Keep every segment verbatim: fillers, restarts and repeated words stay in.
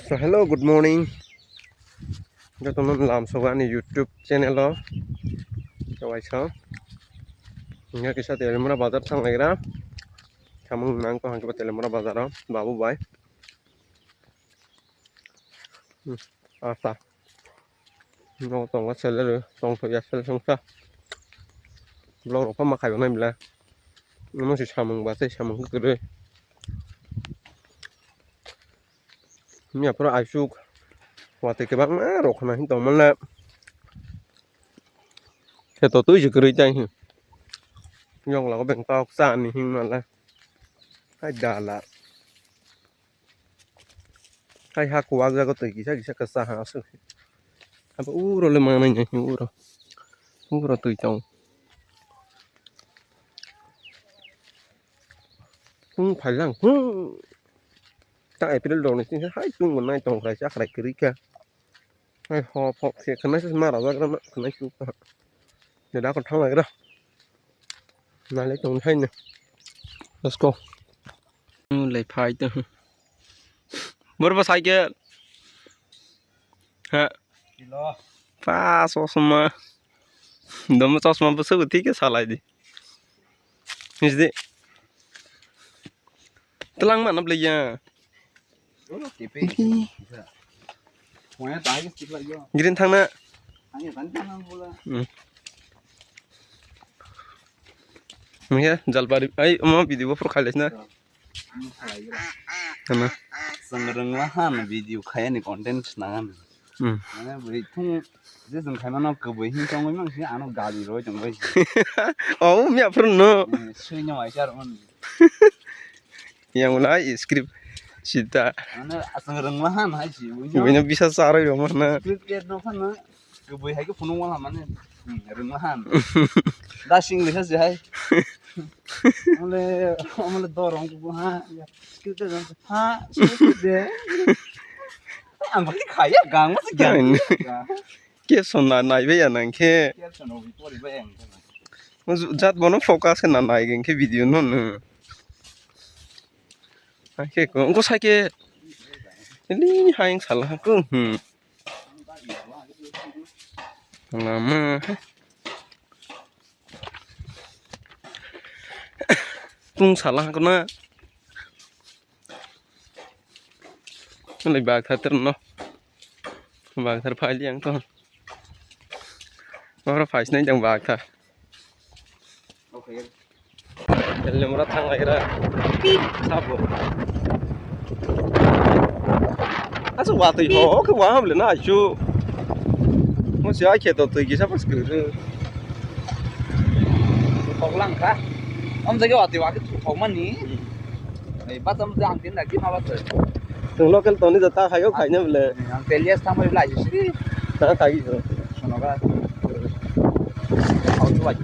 So, hello, good morning. Jotono lam sogo ani YouTube channel o. Kawaisa. Hingke kisa Telimura bazar thang lai gra. Samung nang ko hangke Telimura bazar o. Babu bai. Hmm. Asa. No tongo salary, tong thok ya salary songsa. Blog rok pha ma khayo nai bla. Omo se samung ba tei samung kwrwi. Miya phuru aisuk watwi kwbangma rok khna hin tongmani le. Kheto twi se kwrwi tai hin. Yong lago beng kok cha ni hin mala. Hai dala. Hai ha kuwak jago twi kisa kisa kwchang ha aswk. Abo uro le manai nai uro. Uro twi tong. Hung phailang hung. Ta April rok ni sini hai tung nai tong khlai cha khlai kwrwi kha. Hai ho phok se khwnai se ma rajak rama khwnai su kha. Deda ko thang lai ra. Nai le tong hai ne. Let's go. Lai phai to. Bor ba cycle. Ha. Kilo. Pa chosma. Dom chosma bwswk thik khe salai di. Nijde. Tlang ma nap leya. Tipe. Waya tahi ke sikla yo. Green thangna. Ani kan thangna bola. Hmm. Mungya jalpari ai omo video bo phuru khailai na. Ano. Chwng rwngma han video khayani content swnang. Hmm. Mane bwrwi thung je chwng khaimano kwbwi hin tongwi mang si ano gali roi tongbai. Oh, mi aphuru no. Sui no ai char on. Yang wala script sita. Mane chwng rwngma han hai si. Bini bisa charoi rwma na. Script no khana. Kwbwi hai khe phunuk wala mane, hmm, rwngma han. Da sing lekha se hai. Amole, amole dorong kubu ha. Skill te jang ha, skill te de. Ang bhai khaya gang ma se gang. Caption na naibe ya nang khe. Caption no bi pori ba yang. Jat bono focus khe na nai gen khe video no no. Ang khe ko, ko sai khe. Ini hai sala ko. Hmm. Lama. Tung sala ko na. Nang bag thar ter no. Bag thar phai liang to. Ora phai sinai jang bag thar. Telimura thang lai gra. Sabo. Asu watwi ho, ke wa ham le na asu. Mo sia khe to twi kisa pas kuru. Thok lang kha. Om jage watwi wa ke thok mani. Ei, bacham jang tin da ki ma bacham. Tung local toni jata khayo khaina bole. Ang telias thang bai lai si. Ta khai jo. Sono ga. Auto bai.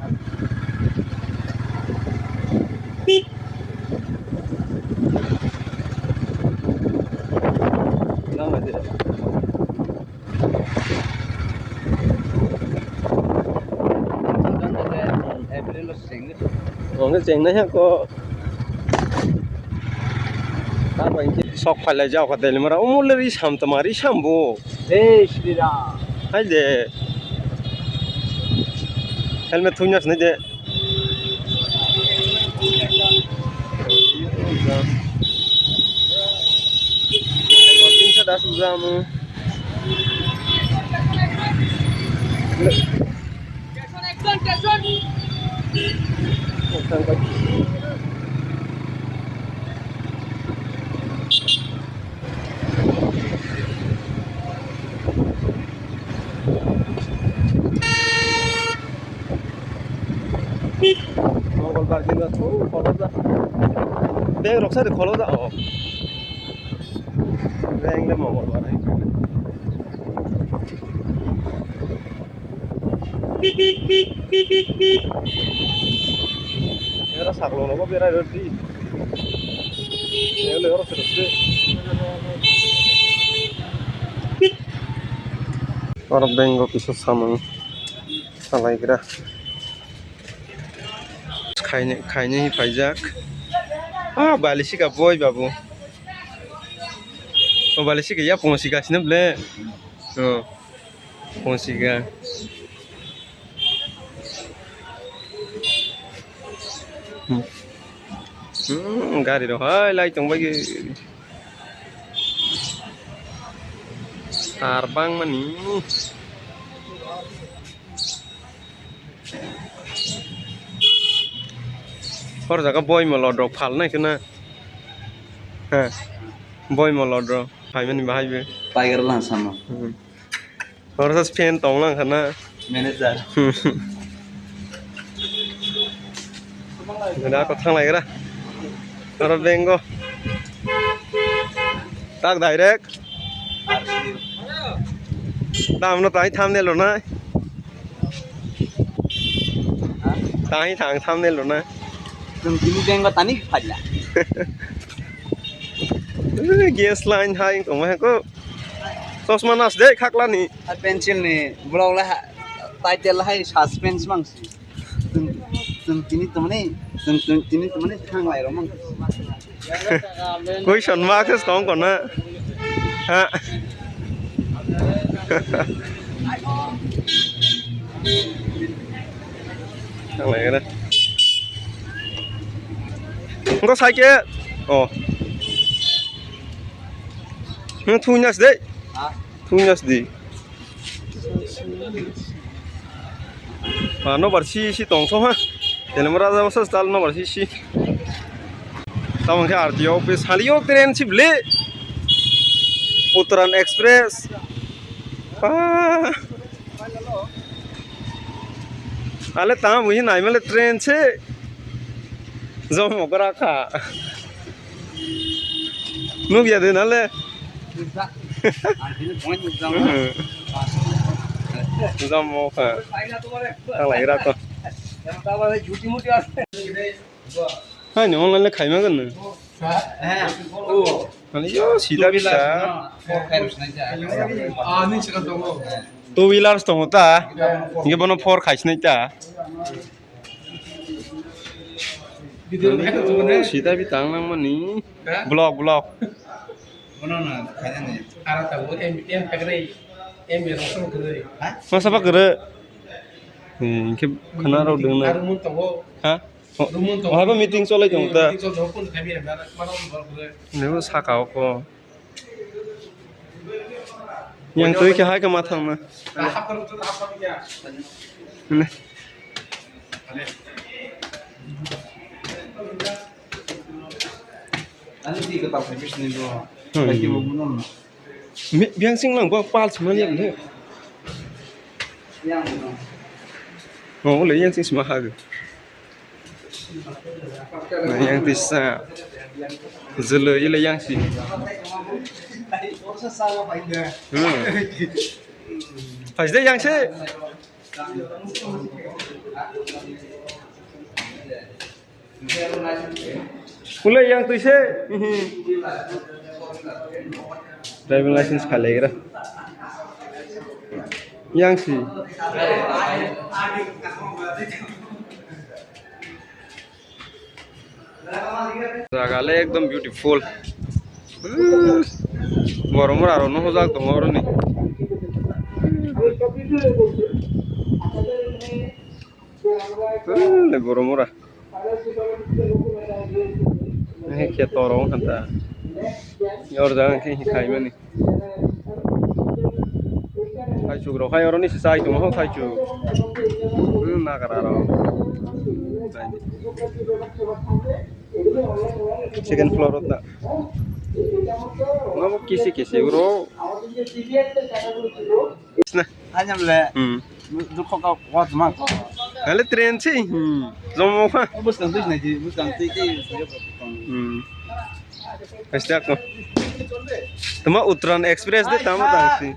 Nang aja. April lo sing. Oke, ceng na ya ko. Sok phalai jao ka Telimura. Umul ri sam tamari sam bo. Hey, Shri Ram. Hai de. Helmet thunya sini de. Tinso das ujamu. Mongolbar din o thung kholo ja. Beng rok sari kholo ja o. Beng le Mongolbar hai. Era saklo logo berai rodi. Ele oro sero se. Oro bengo kisa samung salaigra. Khaini, khaini paijak. Ah, balisika boi babu. O bale si kaya pung si gasina ble. O pung si ga. Hmm. Hmm, gari rok hai lai tong bai. Tar bang mani. Hor jaga boima lodrok phalnai khwna. Ha. Boima lodrok phaimani bahai be. Tiger lang sama. Hmm. Hor sa fan tong lang khwna. Manager. Gada ko thang lai gra. Oro bengo. Tak direct. Tamno tai thumbnail rwnai. Tani thang thumbnail rwnai. Chwng tini bengo tani phaila. Gas line hai tongma hai ko. Chosma nas de khaklani. Hai pencil ni blog la ha, title hai suspense mang si. Chwng, chwng tini tongmani, chwng, chwng tini tongmani thang lai rok mang. Question mark se tong kono. Ha. Thang lai gana. Engko sai khe. Oh. Nung thung nas de. Ha? Thung nas di. Ah, nobar si si tong so ha. Telemra ja sa tal nobar si si. Tamo khe R T O office, halio train si ble. Uttaran Express. Ah. Ale tamo buhi naimale train se. Jomo gra kha. Nukya de nale. Jomo kha. Tang lai ra to. Hai ni online le khaima gan. Ani yo sida bisa. Two wheelers tongo ta. Inge bono four khaisnai ta. Sida bi tang nang mani. Block, block. Masa pa kere. Inke khana rok deng na. Ha? Oha ba meeting cholai tong ta. Nebo saka o ko. Yang twi khe hai khe ma thang na. Ani di ka tal phai bisni do. Hmm. Lagi bo bunon na. Mi, biang sing lang ba pal sima liang ne. Yang bunon. Oh, le yang sing sima ha ge. Na yang tisa. Zulu ile yang si. Hmm. Phai de yang si. Pulai yang twi se. Driving license khalai gra. Yang si. Jaga le ekdom beautiful. Boromura aro no hojak tongo aro ni. Le boromura. He khe toro wngkha ta. Yor jaga khe khaimani. Thaichuk rok hai oro ni se chai tongo thaichuk. Hmm, nagra rok. Second floor o ta. Omo kisi kisi oro. Hanyam le. Hmm. Dukho ka watch ma ko. Hale train si. Hmm. Jomo kha. Bus kan tui nai ji, bus kan tui tui. Hmm. Pasti aku. Tama Uttaran Express de tama tang si.